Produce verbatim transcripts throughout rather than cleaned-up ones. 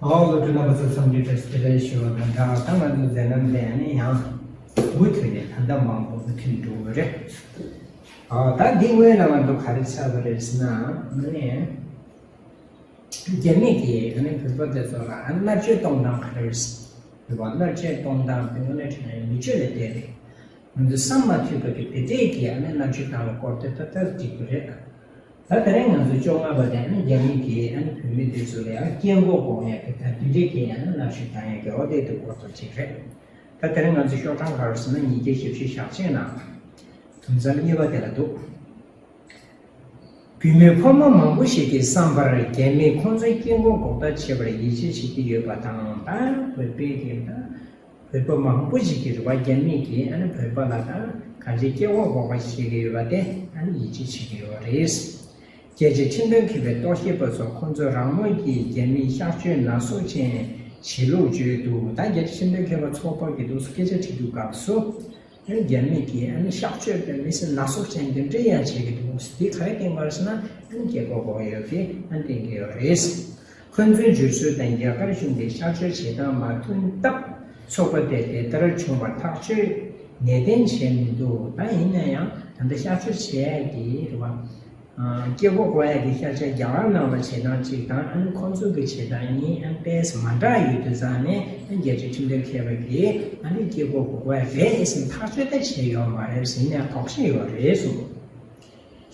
ཨོ་སློབ་ཕྲུག་རྣམ་པ་ཚོ་འཚམས་འདྲི་བཀྲ་ཤིས་བདེ་ལེགས་ཞུ་བ་དང་སྦྲགས། ད་ང་ཚོ་མཛད་རྣམ་དེ་ནི་ཡང་མུ་མཐུད་ནས་ད་ལྟ་མང་པོ་མུ་མཐུད་འགྲོ་གི་རེད། ཨོ་ད་འདི་སྔོན་ལ་ང་ཚོ་ག་རེ་བྱ་དགོས་རེད་ཟེར་ན་ཨ་ནི། རྒྱ་མི་གིས་ཨ་ནི་བོད་པ་དེ་ཚོ་ལ་ཨ་ནི་མནར་གཅོད་གཏོང་སྟངས་ག་རེ་རེད། བོད་པ་མནར་གཅོད་གཏོང་སྟངས་དེ་དངོས་གནས་དྲང་གནས་མི་ཆོས་ལ་བལྟས་རེད། ང་ཚོས་བསམ་མ་ཐུབ་པ་གི་དེ་འདྲས་ཀྱི་ཨ་ནི་མནར་གཅོད་སྟངས་ལ་སྐོར་དེ་ཏག་ཏག་འགྲིག་གི་རེད། ད་དེ་རིང་ང་ཚོ་བཅོ་ལྔ་པ་དེ་ཨ་ནི་རྒྱ་མི་གིས་ཨ་ནི་བོད་མི་དེ་ཚོ་ལ་ཡང་སྐད་འགོག་འགོག་ཡག་གི་ད་དེ་འདྲས་ཀྱི་ཨ་ནི་མནར་གཅོད་བཏང་ཡག་གི་ཨོ་དེ་དེ་སྐོར་དུ་གཅིག་རེད། ད་དེ་རིང་ང་ཚོ་ཤོག་གྲངས་ག་རེ་ཟེར་ན་ཉིས་བརྒྱ་ཞེ་བཞི་ཞག་ཆེན་ནང་དུམ་མཚམས་གཉིས་པ་དེ་ལ་འདུག་བུད་མེད་ཕོ་མོ་མང་པོ་ཞིག་གི་བསམ་པར་རྒྱ་མིས་ཁོང་ཚོའི་སྐད་འགོག་འགོག་ཐབས་བྱེད་པར་ཡིད་ཆེས་བྱེད་ཀྱི་ཡོད་པ་དང་། ད་བོད་པའི་གི་ད་བོད་པ་མང་པོ་ཞིག་གིས་རེད་བ། རྒྱ་མིས་ཀྱིས་ཨ་ནི་བོད་པ་ལ་ད་གང་ཅིའི་སྐད་འགོག་འགོག་པ་བྱེད་ཀྱི་ཡོད་པ་དེ་ཨ་ནི་ཡིད་ཆེས་བྱེད་ཀྱི་ཡོད་རེད། རྒྱལ་སྤྱིའི་ཁྲིམས་དོན་མཁས་པའི་རྟོག་ཞིབ་པ་ཚོ་ཁོང་ཚོས་རང་མོས་ཀྱིས་རྒྱ་མིའི་གཤག་བཅོས་ནག་གསུག་ཅན་བྱེད་ལུགས་བརྗོད་འདུག་ད་རྒྱལ་སྤྱིའི་ཁྲིམས་དོན་མཁས་པ་ཚོགས་པ་གིས་འདུག་སེ་སྐད་ཆ་དྲིས་དུས་སྐབས་སུ། རྒྱ་མི་གིས་ཨ་ནི་གཤག་བཅོས་དཔེ་མི་སྲིད་ནག་གསུག་ཅན་དེ་འདྲ་ཡང་བྱེད་ཀྱི་འདུག་འདི་ག་རེ་བསྟན་པ་རེད་ཟེར་ན་ཨ་ནི་རྒྱལ་ཁབ་འགོག་ཡོད་ཀྱི་ཨ་ནི་བསྟན་གྱི་ཡོད་རེད། ཁོང་ཚོའི་བརྗོད་སྲོལ་དང་རྒྱ་གར་གཞུང་གིས་གཤག་བཅོས་བྱེད་སྟངས་མ་མཐུན་སྟབས་ཚོགས་པ་དེ་དེ་ལྟར་བྱུང་བར་ཐག་གཅོད་ངེས་གཏན་བྱས་མི་འདུག་ད་ཡིན་ན་ཡང་ད་ལྟ་གཤག་བཅོས་བྱེད་ཡག་གི་རེད་བ། སྐད་འགོག་འགོག་ཡག་གི་ཤར་ཆ་རྒྱ་གར་ནང་ལ་བྱེད་སྟངས་གཅིག་དང་ཨ་ནི་ཁོང་ཚོ་གི་བྱེད་སྟངས་གཉིས་ཨ་ནི་ཏོག་ཙམ་མ་འདྲ་ཡོད་དུས་ཙང་ནས་ཨ་ནི་རྒྱལ་སྤྱིའི་ཁྲིམས་དོན་མཁས་པ་གིས་ཨ་ནི་སྐད་འགོག་འགོག་ཡག་རེད་ཟེར་ཐག་གཅོད་ད་བྱས་ཡོད་མ་རེད་ཟེར་ནས་དོགས་གཞི་ཡོད་རེད་གསུངས།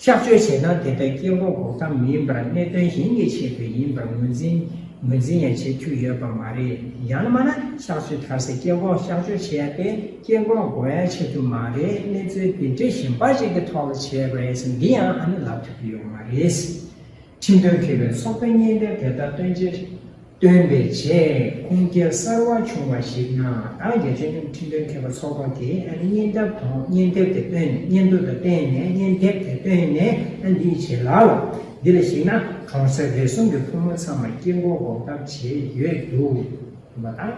གཤག་བཅོས་བྱེད་སྟངས་དེ་ལྟར་སྐད་འགོག་འགོག་སྟངས་མིན་པར་གནད་དོན་གཞན་གྱི་ཆེད་དུ་ཡིན་པར་ངོས་འཛིན་ངོས་འཛིན་ཡང་བྱེད་ཐུབ་ཡོད་པ་མ་རེད། ཡང་ན་མིན་ན་གཤག་བཅོས་ཐར་སའི་སྐད་འགོག་གཤག་བཅོས་བྱེད་ཡག་དེ། སྐད་འགོག་འགོག་ཡག་ཆེད་དུ་མ་རེད། གནས་ཚུལ་འདི་འདྲའི་གཞན་པ་ཞིག་གི་ཐོག་ལ་བྱས་པ་རེད་ཟེར་འདི་ཡང་ཨ་ནི་ལབ་ཐུབ་ཀྱི་ཡོད་མ་རེད། ཁྲིམས་དོན་མཁས་པའི་ཚོགས་པས་སྙན་དེབ་དེ་ལྟར་བཏོན་ཆེད་བཏོན་པའི་རྗེས་ཁུངས་སྐྱེལ་གསར་བ་བྱུང་བ་ཞིག་ན། ད་རྒྱལ་སྤྱིའི་ཁྲིམས་དོན་མཁས་པའི་ཚོགས་པ་གིས་ཨ་ནི་སྙན་དེབ་དང་སྙན་དེབ་དེ་བཏོན་ནས་སྙན་ཐོ་དེ་བཏོན་ནས་སྙན་དེབ་དེ་བཏོན་ནས་ཨ་འདིའི་རྗེས་ལ་ལ་འདི་ལ་གཞིགས་ན་གྲོང་གསེབ་རེ་ཟུང་གི་ཕོ་མོ་ཚང་མར་སྐད་འགོག་འགོག་ཐབས་བྱས་ཡོད་འདུག་མ་དང་།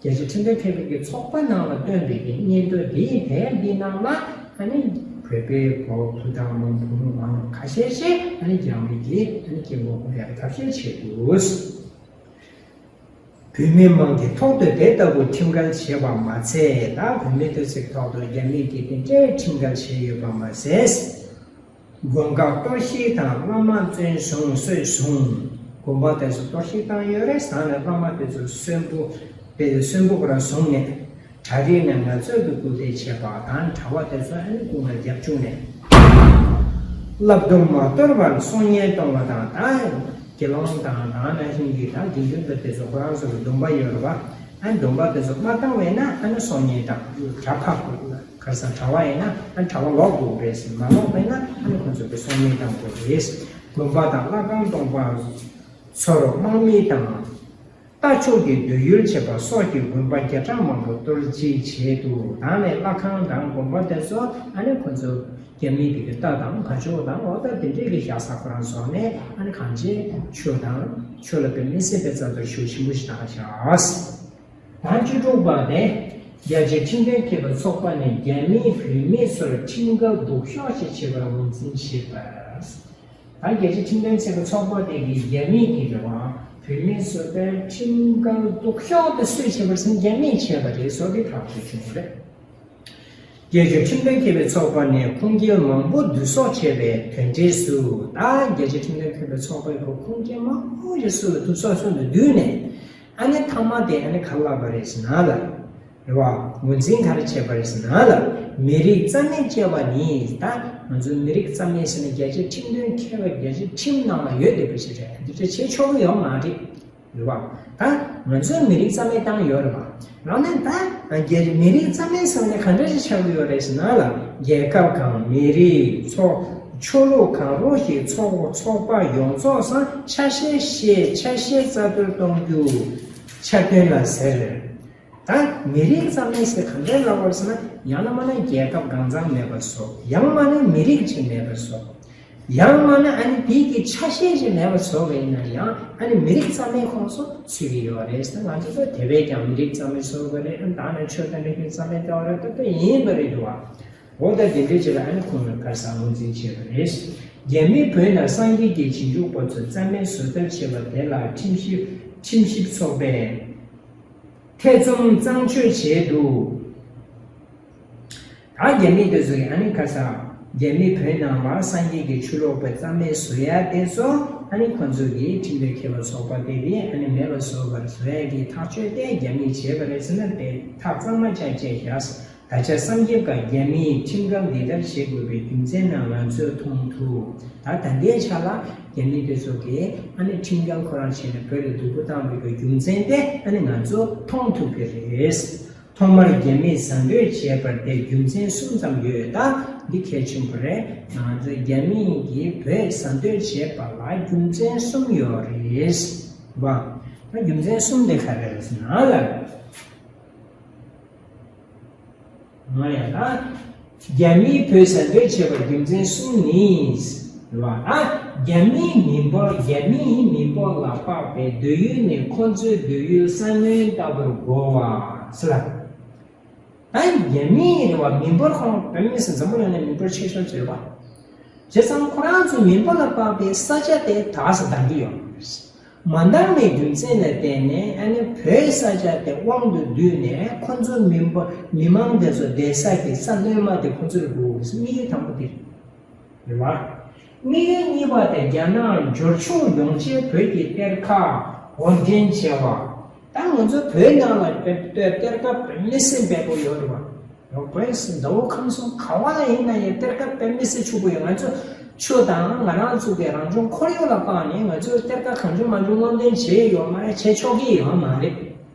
རྒྱལ་སྤྱིའི་ཁྲིམས་དོན་མཁས་པའི་གི་ཚོགས་པ་ནང་ལ་བཏོན་པའི་གི་སྙན་ཐོ་འདིའི་དེབ་འདི་ནང་ལ་ཨ་ནི་བོད་པའི་བུ་བུ་དང་མོ་བུ་མོ་མང་ཁ་ཤས་ཤིག་ཨ་ནི་རྒྱ་མི་གིས་ཨ་ནི་སྐད་འགོག་འགོག་ཡག་ཐབས་ཤེས་བྱེད་དགོས། བོད་མི་མང་གི་ཐོག་ཏུ་དེ་ལྟ་བུ་ཁྲིམས་འགལ་བྱས་པ་མ་ཚད། ད་བོད་མི་དེ་ཚོའི་ཐོག་ཏུ་རྒྱ་མི་གིས་དེ་འདྲའི་ཁྲིམས་འགལ་བྱས་ཡོད་པ་མ་ཟད། དགོན་ཁག་གཏོར་བཤིག་དང་བླ་མ་བཙོན་བཟུང་གསོད་བཟུང་། དགོན་པ་དེ་ཚོ་གཏོར་བཤིག་བཏང་ཡོད་རེད། ཟ་ནས་བླ་མ་དེ་ཚོ་གསོན་པོ་དེ་གསོན་པོ་ཁོ་རང་བཟུང་ནས་གྲྭ་རིགས་ནས་ངལ་རྩོལ་དུ་སྐུལ་འདེད་བྱས་པ་དང་གྲྭ་པ་དེ་ཚོ་ཨ་ནི་སྐུ་ངལ་རྒྱབ་བཅུག་ནས་བསླབ་སྡོམ་མ་དོར་བར་སྲོག་ཉེན་གཏོང་བ་དང་། ད་དགེ་སློང་དང་དེ་ནང་བཞིན་གྱི་ད་དགེ་འདུན་པ་དེ་ཚོ་ཁོ་རང་ཚོ་གི་སྡོམ་པ་ཡོད་རེད་པ། ཨ་ནི་སྡོམ་པ་དེ་ཚོ་མ་བཏང་བས་ན་ཨ་ནི་སྲོག་ཉེན་དང་གྲྭ་ཁག་གི་ག་རེ་ཟེར་གྲྭ་པ་ཡིན་ན་ཨ་ནི་གྲྭ་པ་ལོག་དགོས་རེད་ཟེར། མ་ལོག་པས་ན་ཨ་ནི་ཁོ་ཚོ་གི་སྲོག་ཉེན་བཏང་དགོས་རེད། དགོན་པ་དང་ལྷ་ཁང་སྟོང་པ་ཚོར་དམག་མི་དང་རྟ་ཕྱུགས་ཀྱི་འདོད་ཡུལ་བྱེད་པ་སོགས་ཀྱི་དགོན་པ་བརྒྱ་ཕྲག་མང་པོ་གཏོར་བཤིག་བྱས་འདུག་ད་ནས་ལྷ་ཁང་དང་དགོན་པ་དེ་ཚོ་ཨ་ནི་ཁོ་ཚོ་རྒྱ་མི་དེ་གི་རྟ་དང་བ་ཕྱུགས་དང་འོ་ད་དེ་འདྲས་ཀྱི་བཞག་ས་ཁོ་རང་བཟོ་ནས་ཨ་ནི་གང་ཅི་ཆུ་དང་ཆུ་ལ་དཔེ་མི་སྲིད་པའི་རྩ་འདོར་ཤུགས་ཆེན་པོ་ཞིག་བཏང་བཞག་ད་བཅུ་དྲུག་པ་དེ། རྒྱལ་སྤྱིའི་ཁྲིམས་དོན་མཁས་པའི་ཚོགས་པ་ནས་རྒྱ་མིས་བོད་མི་ཚོར་ཁྲིམས་འགལ་སྡུག་ཤོས་ཤིག་བྱས་པར་ངོས་འཛིན་བྱས་པ། ད་རྒྱལ་སྤྱིའི་ཁྲིམས་དོན་ཚན་པའི་ཚོགས་པ་དེ་གིས་རྒྱ་མིས་ཀྱི་རེད་བ། བོད་མི་ཚོ་དཔེ་ཁྲིམས་འགལ་སྡུག་ཤོས་དེ་སུས་བྱས་པ་ཟེར་ན་རྒྱ་མིས་བྱས་པ་རེད་ཟེར་ཏེ་ཐག་གཅོད་བྱུང་བ་རེད། རྒྱལ་སྤྱིའི་ཁྲིམས་དོན་མཁས་པའི་ཚོགས་པ་ནས་ཁུངས་སྐྱེལ་མང་པོ་བསྡུ་གསོག་བྱས་པའི་དོན་འབྲས་སུ། ད་རྒྱལ་སྤྱིའི་ཁྲིམས་དོན་མཁས་པའི་ཚོགས་པའི་ཁུངས་སྐྱེལ་མང་པོ་ཞིག་སུ་ལ་བསྡུ་གསོག་སུ་ལ་བསྡུས་ནས། ཨ་ནི་མཐའ་མ་དེ་ཨ་ནི་ག་རེ་ལབ་པ་རེད་ཟེར་ན་ལ། རེད་བ། ངོས་འཛིན་ག་རེ་བྱས་པ་རེད་ཟེར་ན་ལ། མི་རིགས་རྩ་མེད་བྱས་པ་ནི། ད་ང་ཚོ་མི་རིགས་རྩ་མེད་ཟེར་ན་རྒྱལ་སྤྱིའི་ཁྲིམས་དོན་མཁས་པ་རྒྱལ་སྤྱིའི་ཁྲིམས་ནང་ལ་ཡོད་བསྡད་པ་ཞིག་རེད། འདི་འདྲ་བྱེད་ཆོག་གི་ཡོད་མ་རེད། རེད་བ། ད་ང་ཚོས་མི་རིགས་རྩ་མེད་བཏང་ཡོད་རེད་བ། རང་ནས་ད་རྒྱལ་མི་རིགས་རྩ་མེད་ཟེར་ནས་ག་འདྲ་ཞིག་ཆགས་ཀྱི་ཡོད་རེད་ཟེར་ན་ལ། རྒྱལ་ཁབ་གང་། མི་རིགས། ཚོ་ཆོས་ལུགས་གང་རུང་ཞིག་ཚོགས་ཚོགས་པ་ཡོངས་རྫོགས་སམ་ཆ་ཤས་ཤིག་ཆ་ཤས་རྩ་གཏོར་གཏོང་རྒྱུ་ཆ་དོན་ལ་ཟེར། ད་མི་རིགས་རྩ་མེད་ཟེར་ག་འདྲ་ལབ་པ་རེད་ཟེར་ན། ཡང་ན་མིན་ན་རྒྱལ་ཁབ་གང་ཚང་མེད་པ་བཟོ། ཡང་མིན་ན་མི་རིགས་གཅིག་མེད་པ་བཟོ། ཡང་མིན་ན་ཨ་ནི་དེའི་གི་ཆ་ཤས་ཅིག་མེད་པ་བཟོ་བ་ཡིན་ན་ཡང་ཨ་ནི་མི་རིགས་རྩ་མེད་ཁོངས་སུ་ཚུད་ཀྱི་ཡོད་རེད་ཟེར། ང་ཚོ་ཚོ་དེ་བས་ཀྱང་མི་རིགས་རྩ་མེད་བཟོ་དགོས་རེད། ཨ་ནི་ད་ནི་ཆོས་དང་རིག་གཞུང་རྩ་མེད་བཏང་བ་རེད། ད་ལྟ་ཡིན་པ་རེད་འདུག་བ། འོ་ད་དེ་འདྲའི་ཆེད་ལ་ཨ་ནི་ཁོང་ལ་ག་རེ་ཟེར་ངོས་འཛིན་བྱས་པ་རེད། རྒྱ་མིས་བོད་ནང་སངས་རྒྱས་ཀྱི་རྗེས་འཇུག་པ་ཚོ་རྩ་མེད་བཟོ་ཐབས་བྱས་པ་དེ་ལ་ཁྲིམས་ཞིབ་ ཁྲིམས་ཞིབ་ཚོགས་པས་ཐེ་ཚོམ་གཙང་བཅོས་བྱས་འདུག་ད་རྒྱ་མི་དེ་ཚོ་གིས་ཨ་ནི་ཁ་སང་རྒྱ་མི་བོད་ནང་ལ་སངས་རྒྱས་ཀྱི་ཆོས་ལུགས་པ་རྩ་མེད་བཟོ་ཡ་དེ་ཚོ་ཨ་ནི་ཁོ་ཚོ་གིས་ཁྲིམས་དང་མཁས་པ་ཚོགས་པ་དེ་གིས་ཨ་ནི་མེད་པ་བཟོ་བར་བཟོ་ཡ་གི་ཐག་གཅོད་དེ་རྒྱ་མིས་བྱས་པ་རེད་ཟེར་ན་དེ་ཐག་གཙང་མ་བཅད་བཅད་བཞག་ད་ཆ་བསམ་གྱིས་ཀ་རྒྱ་མིས་ཁྲིམས་འགལ་འདི་ལྟར་བྱེད་དགོས་པའི་རྒྱུ་མཚན་ནང་ང་ཚོས་མཐོང་ཐུབ། ད་ད་ལྟའི་ཆ་ལ་རྒྱ་མི་དེ་ཚོ་གིས་ཨ་ནི་ཁྲིམས་འགལ་ཁོ་རང་བྱས་ནས་བོད་ལ་སྡུག་པོ་བཏང་དགོས་པའི་རྒྱུ་མཚན་དེ་ཨ་ནི་ང་ཚོས་མཐོང་ཐུབ་ཀྱི་རེད། ཐོག་མར་རྒྱ་མིས་ཟ་འབོད་བྱས་པར་དེ་རྒྱུ་མཚན་གསུམ་ཙམ་ཡོད། ད་འདི་གལ་ཆེན་པོ་རེད། ང་ཚོས་རྒྱ་མི་གིས་བོད་ཟ་འབོད་བྱས་པ་ལ་རྒྱུ་མཚན་གསུམ་ཡོད་རེད་བ། ད་རྒྱུ་མཚན་གསུམ་དེ་ག་རེ་རེད་ཟེར་ན་ལ། ང་ཡང་ན། རྒྱ་མིས་བོད་ཟ་འབོད་བྱས་པའི་རྒྱུ་མཚན་གསུམ་ནི། རེད་བ། ཨ། རྒྱ་མིའི་མི་འབོར་རྒྱ་མིའི་མི་འབོར་ལ་དཔག་པའི་སྡོད་ཡུལ་ནི་ཁོ་ཚོའི་སྡོད་ཡུལ་ས་གནས་ལྟ་བུར་གོ་བ། ཟེར་ལ། ད་རྒྱ་མིའི་རེད་བ་མི་འབོར་ཁོང་བོད་མི་སི་འཛམ་བུ་གླིང་ནས་མི་འབོར་ཆེ་ཤོས་ཟེར་བ། བྱས་ཙང་ཁོ་རང་ཚོའི་མི་འབོར་ལ་དཔག་པའི་ས་ཆ་དེ་དག་ས་འདང་གི་ཡོད་མ་རེད། མ་འདང་བའི་རྒྱུ་མཚན་ལ་བརྟེན་ནས་ཨ་ནི་བོད་ས་ཆ་དེ་དབང་དུ་བསྡུས་ནས་ཁོ་ཚོའི་མི་འབོར་མི་མང་དེ་ཚོ་བསྡད་ས་གི་ས་སྣོན་མ་དེ་ཁོ་ཚོར་དགོས་ཟེར་དམིགས་ཡུལ་དང་པོ་དེ་རེད། རེད་བ། དམིགས་ཡུལ་གཉིས་པ་དེ་རྒྱ་ནག་འབྱོར་ཕྱུག་ཡོང་ཆེད་བོད་ཀྱི་གཏེར་ཁ་སྒོ་འདྲེན་བྱས་པ། ད་ང་ཚོ་བོད་ནང་ལ་གཏེར་ཁ་དཔེ་མི་སྲིད་འབེལ་པོ་ཡོད་རེད་བ། ཡོད་དགོས་ཟེར་ཟླ་བོ་ཁམས་གསུམ་ག་བ་ལ་ཡིན་ན་ཡང་གཏེར་ཁ་དཔེ་མི་སྲིད་ཕྱུག་པོ་ཡོད། ང་ཚོ་ཆུ་དང་ང་རང་ཚོ་གི་རང་བྱུང་ཁོར་ཡུག་ལ་དཔག་ནས་ང་ཚོས་གཏེར་ཁ་གང་བྱུང་མང་བྱུང་སྔོག་འདོན་བྱས་ཡོད་མ་རེད། བྱེད་ཆོག་གི་ཡོད་མ་རེད། རེད་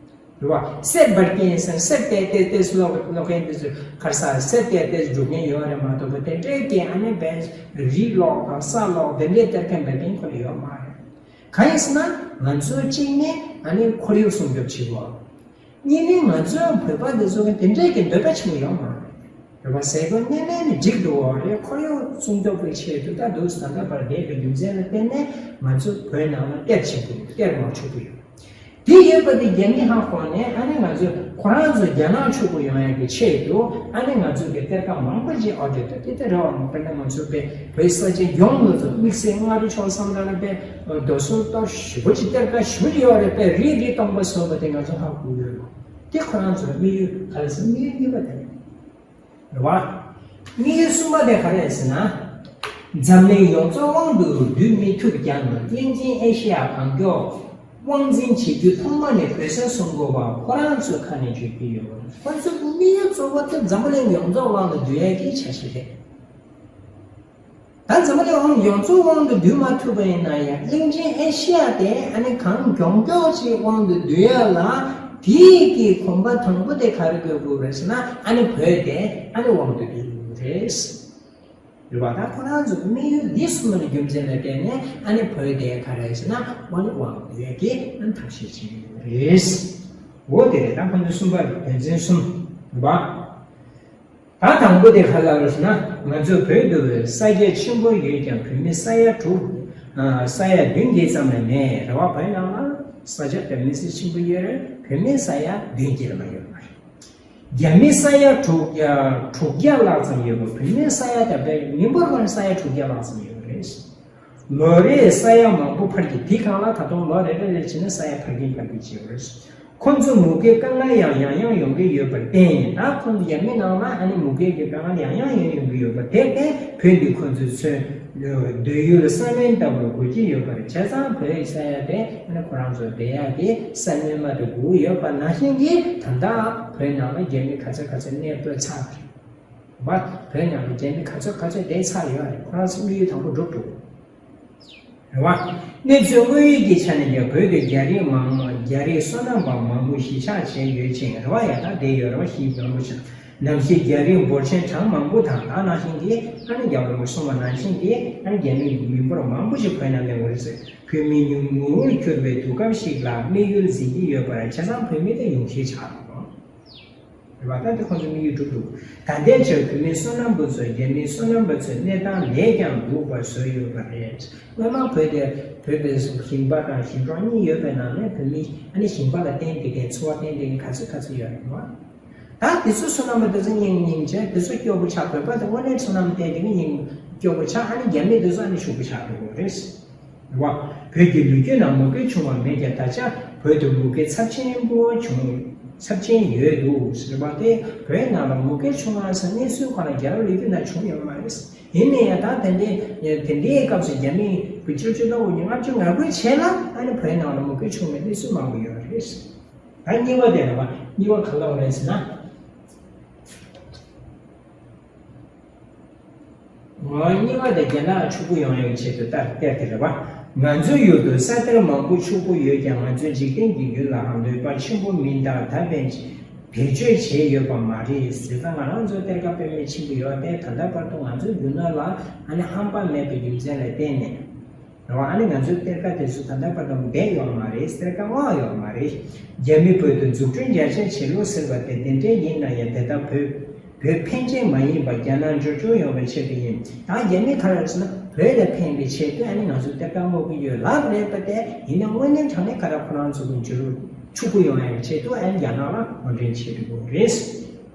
བ། གསེར་འབར་གྱིན་ཟེར་གསེར་ཏེ་ཏེ་ཏེ་སུ་ལོག་ལོག་མཁན་དེ་ཚོ་གར་ས་གསེར་ཏེ་ཏེ་སྒྲུག་མཁན་ཡོད་རེད་མ་གཏོགས་པ་དེ་འདྲའི་གི་ཨ་ནི་བས་རི་ལོག་དང་ས་ལོག་དེ་འདྲའི་གཏེར་ཁ་འབར་མཁན་ཁོ་ལ་ཡོད་མ་རེད། གང་ཡིན་ཟེར་ན་ང་ཚོ་གཅིག་ནི་ཨ་ནི་ཁོར་ཡུག་སྲུང་སྐྱོབ་བྱེད་དགོས། གཉིས་ནི་ང་ཚོའི་བོད་པ་འདི་ཚོ་གི་དེ་འདྲའི་གི་འདོད་པ་ཆེན་པོ་ཡོད་མ་རེད། བོད་པ་ཟེར་དགོས་གནས་མལ་ནི་འགྲིག་འདུག་འོ་རེད། ཁོར་ཡུག་སྲུང་སྐྱོབ་ཀྱི་ཆེད་དུ་ད་འདུག་ཟེར་ད་བར་བསྡད་པའི་རྒྱུ་མཚན་ལ་བརྟེན་ནས་ང་ཚོ་བོད་ནང་ལ་གཏེར་ཆེན་པོ་ཡོད། གཏེར་མང་ཆེ་པོ་ཡོད། དེ་ཡོད་པ་དེ་རྒྱ་མི་ཧ་གོ་ནས་ཨ་ནི་ང་ཚོས་ཁོ་རང་ཚོ་རྒྱ་ནག་ཕྱུག་པོ་ཡོང་ཡག་གི་ཆེད་དུ་ཨ་ནི་ང་ཚོ་གི་གཏེར་ཁ་མང་པོ་ཅིག་ཨོ་དེ་ད་དེ་ལྟ་རེད་བ། དཔེར་ན་ང་ཚོ་དཔེ་བོད་ས་ཆ་ཡོངས་ལ་ཚོ་དམིགས་བསལ་མངའ་རིས་ཕྱོགས་མཚམས་ལ་དཔེ་རྡོ་སོལ་གཏོར་ཞེ་པོ་ཅིག་གཏེར་ཁ་ཞེ་པོ་ཅིག་ཡོད་རེད། དཔེ་རི་རི་སྟོང་པ་བཟོས་པ་དེ་ང་ཚོ་ཧ་གོ་ཡོད་རེད། དེ་ཁོ་རང་ཚོ་དམིགས་ཡུལ་ག་རེ་ཟེར་དམིགས་ཡུལ་གཉིས་པ་དེ་རེད། རེད་བ། དམིགས་ཡུལ་གསུམ་པ་དེ་ག་རེ་རེད་ཟེར་ན། འཛམ་གླིང་ཡོངས་རྫོགས་དབང་དུ་བསྡུ་མི་ཐུབ་ཀྱང་གླིང་ཆེན་ཨེ་ཤེ་ཡ་གང་མགྱོགས་དབང་འཛིན་བྱེད་རྒྱུ་ཐོག་མ་ནས་བོད་ས་སྲུང་དགོས་པ་ཁོ་རང་ཚོའི་ཁ་ནས་བརྗོད་ཀྱི་ཡོད་པ་རེད། ཁོ་ཚོའི་དམིགས་ཡུལ་གཙོ་བོ་དེ་འཛམ་བུ་གླིང་ཡོངས་རྫོགས་དབང་དུ་བསྡུ་ཡས་ཀྱི་འཆར་གཞི་རེད། ད་འཛམ་བུ་གླིང་ཡོངས་རྫོགས་དབང་དུ་བསྡུ་མ་ཐུབ་པ་ཡིན་ན་ཡང་གླིང་ཆེན་ཨེ་ཤེ་ཡ་དེ་ཨ་ནི་གང་མགྱོགས་མགྱོགས་ཅིག་དབང་དུ་བསྡུ་ཡ་ལ་དེའི་གི་གོམ་པ་དང་པོ་དེ་ག་རེ་དགོས་དགོས་རེད་ཟེར་ན་ཨ་ནི་བོད་དེ་ཨ་ནི་དབང་དུ་བསྡུ་དགོས་རེད། རེད་བ། ད་ཁོ་རང་ཚོ་དམིགས་ཡུལ་འདི་གསུམ་ལ་རྒྱུ་མཚན་ལ་བརྟེན་ནས་ཨ་ནི་བོད་དེ་ག་རེ་ཟེར་ན་ཨ་ནི་དབང་དུ་བསྡུ་ཡ་གི་ཨ་ནི་ཐབས་ཤེས་བྱེད་ཀྱི་ཡོད་རེད། འོ་དེ་རེད། ད་ཁོ་ཚོ་གསུམ་པ་དོན་ཚན་གསུམ་རེད་བ། ད་དང་པོ་དེ་ག་ལ་རེད་ཟེར་ན་ང་ཚོ་བོད་དུ་ས་རྒྱ་ཆེན་པོ་ཡོད་ཀྱང་བོད་མི་ས་ཡ་དྲུག་ཨ་ས་ཡ་བདུན་བརྒྱད་ཙམ་ལས་མེད་རེད་བ། བོད་ནང་ལ་ས་ཆ་དེ་མི་སེར་ཆེན་པོ་ཡོད་རེད། བོད་མི་ས་ཡ་བདུན་བརྒྱད་ལས་མ་ཡོད་པ་རེད། རྒྱ་མི་ས་ཡ་དྲུག་བརྒྱ་དྲུག་བརྒྱ་ལྷག་ཙམ་ཡོད་པ། བོད་མི་ས་ཡ་དེ་བས་མི་འབོར་ཁོ་ན་ས་ཡ་དྲུག་བརྒྱ་ལྷག་ཙམ་ཡོད་རེད། ལོ་རེར་ས་ཡ་མང་པོ་འཕར་གྱི། དེ་སྒང་ལ་ད་དུང་ལོ་རེ་རེ་རེ་བྱས་ནས་ས་ཡ་འཕར་གྱིན་འཕར་གྱིན་བྱེད་པ་རེད། ཁོ་ཚོ་མུ་གེའི་དཀའ་ངལ་ཡང་ཡང་ཡང་ཡོང་གི་ཡོད་པར་བརྟེན། ད་ཁོ་ཚོ་རྒྱ་མི་ནང་ལ་ཨ་ནི་མུ་གེ་གི་དཀའ་ངལ་ཡང་ཡང་ཡང་ཡོང་གི་ཡོད་པར་བརྟེན་ཏེ་བོད་འདི་ཁོ་ཚོའི་སྡོད་ཡུལ་ས་གནས་ལྟ་བུར་དགོས་ཀྱི་ཡོད་པ་རེད། བྱས་ཙང་བོད་ས་ཡ་དེ་ཨ་ནི་ཁོ་རང་ཚོ་བསྡད་ཡག་གི་ས་སྣོན་མ་དེ་དགོས་ཀྱི་ཡོད་པ་ནང་བཞིན་གྱི་ད་ལྟ་བོད་ནང་ལ་རྒྱ་མི་ག་ཚོད་ག་ཚོད་གནས་སྤོས་ཚར་བ་རེད། བོད་ནང་ལ་རྒྱ་མི་ག་ཚོད་ག་ཚོད་བསྡད་ཚར་ཡོད་རེད། ཁོ་རང་ཚོ་དམིགས་ཡུལ་དང་པོ་འགྲུབ་འགྲོ་གི་རེད་བ། གནས་ཚུལ་དངོས་ཡོད་ཀྱི་ཆ་ནས་ཀྱང་བོད་དུ་རྒྱ་རིགས་མང་རྒྱ་རིགས་སོ་ནམ་པ་མང་པོ་གཞིས་ཆགས་བྱས་ཡོད་ཅིང་རེད་བ། ཡ་ད་བསྡད་ཡོད་རེད་བ། གཞིས་མང་པོ་ཆགས། ནམ་ཞིག་རྒྱ་རིགས་འབོར་ཆེན་གྲངས་མང་པོ་དང་ད་ནང་བཞིན་གྱི་ཨ་ནི་རྒྱ་བོད་མི་གསུངས་པ་ནང་བཞིན་གྱི་ཨ་ནི་རྒྱ་མི་མི་འབོར་མང་པོ་ཞིག་བོད་ནང་སླེབས་པ་རེད་ཟེར། བོད་མི་ཉུང་ངུར་གྱུར་པའི་དུས་སྐབས་ཤིག་ལ་དམིགས་ཡུལ་འཛིན་གྱི་ཡོད་པ་རེད། བྱས་ཙང་བོད་མི་དེ་ཉུང་ཤས་ཆགས་འདུག་རེད་བ། ད་དེ་ཁོང་ཚོ་དམིགས་ཡུལ་འགྲུབ་འདུག་ད་ལྟའི་ཆར་བོད་མི་སོ་ནམ་པ་ཚོས་རྒྱ་མིའི་སོ་ནམ་པ་ཚོའི་གནས་སྟངས་ལས་ཀྱང་སྡུག་པ་བཟོས་ཡོད་པ་རེད། སྔོན་མ་བོད་དེ་བོད་པའི་ཞིང་པ་དང་ཞིང་འབྲོག་གཉིས་ཡོད་པའི་ནང་ནས་བོད་མི་ཨ་ནི་ཞིང་པ་ལ་བརྟེན་བསྡད་མཁན་འཚོ་བ་བརྟེན་བསྡད་མཁན་ག་ཚོད་ག་ཚོད་ཡོད་རེད་བ། ད་དེ་ཚོ་སོ་ནམ་པ་དེ་ཚོ་སྙིང་སྙིང་རྗེ། དེ་ཚོ་སྐྱོ་པོ་ཆགས། བོད་པ་དེ་དངོས་གནས་སོ་ནམ་བསྡད་བསྡད་མཁན་སྙིང་སྐྱོ་པོ་ཆགས། ཨ་ནི་རྒྱ་མི་དེ་ཚོ་ཨ་ནི་ཕྱུག་པོ་ཆགས་འགྲོ་གི་རེད། རེད་བ། བོད་ཀྱི་ལོ་རྒྱུས་ནང་མུ་གེ་བྱུང་བ་མེད་ཀྱང་ད་ཆ་ བོད་དུ་མུ་གེ་ཚབས་ཆེན་པོ་བྱུང་། ཚབས་ཆེན་ཡོད་འདུག་ཟེར་བ་དེ་བོད་ནང་ལ་མུ་གེ་བྱུང་བ་ཟེར་གནས་ཚུལ་ཁོ་ན་རྒྱལ་རབས་ལོ་རྒྱུས་ནང་བྱུང་ཡོད་མ་རེད། ཡིན་ན་ཡང་ད་དེ་འདྲའི་དེ་འདྲའི་སྐབས་སུ་རྒྱ་མི་བོད་སྤྱི་ལོ་ཆིག་སྟོང་དགུ་བརྒྱ་ལྔ་བཅུ་ང་དགུའི་ཆེད་ལ་ཨ་ནི་བོད་ནང་ལ་མུ་གེ་བྱུང་བའི་གནས་ཚུལ་མང་པོ་ཡོད་རེད། ད་གཉིས་པ་དེ་རེད་བ། གཉིས་པ་ག་ལ་བ་རེད་ཟེར་ན། ངོ་། གཉིས་པ་དེ་རྒྱ་ནག་ཕྱུག་པོ་ཡོང་ཡག་ཆེད་དུ་ལྟར་གཏེར་དེ་རེད་བ། ང་ཚོའི་ཡུལ་དུ་ས་གཏེར་མང་པོ་ཕྱུག་པོ་ཡོད་ཀྱང་ང་ཚོའི་འཇིག་རྟེན་གྱི་རྒྱུན་ལའང་འདོད་པ་ཆེན་པོ་མིན་སྟབས་ད་ཕན་བེད་སྤྱོད་བྱས་ཡོད་པ་མ་རེད་ཟེར། ད་ང་རང་ཚོ་གཏེར་ཁ་དཔེ་མེད་ཆེན་པོ་ཡོད་དེ་ད་ལྟ་བར་དུ་ང་ཚོའི་རྒྱུ་ནོར་ལ་ཨ་ནི་ཧམ་པ་མེད་པའི་རྒྱུ་མཚན་ལ་བརྟེན་ནས། རེད་བ། ཨ་ནི་ང་ཚོའི་གཏེར་ཁ་དེ་ཚོ་ད་ལྟ་བར་དུ་བསྡད་ཡོད་མ་རེད། གཏེར་ཁ་བརྔས་ཡོད་མ་རེད། རྒྱ་མི་བོད་དུ་འཛུགས་སྐྲུན་རྒྱ་ཆེ་བྱེད་ལུགས་ཟེར་བ་དེ་དེ་འདྲའི་ཡིན་ན་ཡང་དེ་ལྟར་བོད་བོད་ཕན་ཆེད་མ་ཡིན་པར་རྒྱ་ནག་འབྱོར་འབྱོར་ཡོང་བའི་ཆེད་དུ་ཡིན། ད་རྒྱ་མི་ག་རེ་ཟེར་ན་བོད་ལ་ཕན་པའི་ཆེད་དུ་ཨ་ནི་ང་ཚོ་གཏེར་ཁ་བརྔོག་གི་ཡོད་ལབ་རེད་པ། དེ་ཡིན་ན་དངོས་གནས་དྲང་གནས་ག་རེ་ཁོ་རང་ཚོ་གི་འབྱོར་ཕྱུག་པོ་ཡོང་ཡག་ཆེད་དུ་ཨ་ནི་རྒྱ་ནག་ལ་ངོ་འདྲེན་བྱེད་དགོས་རེད།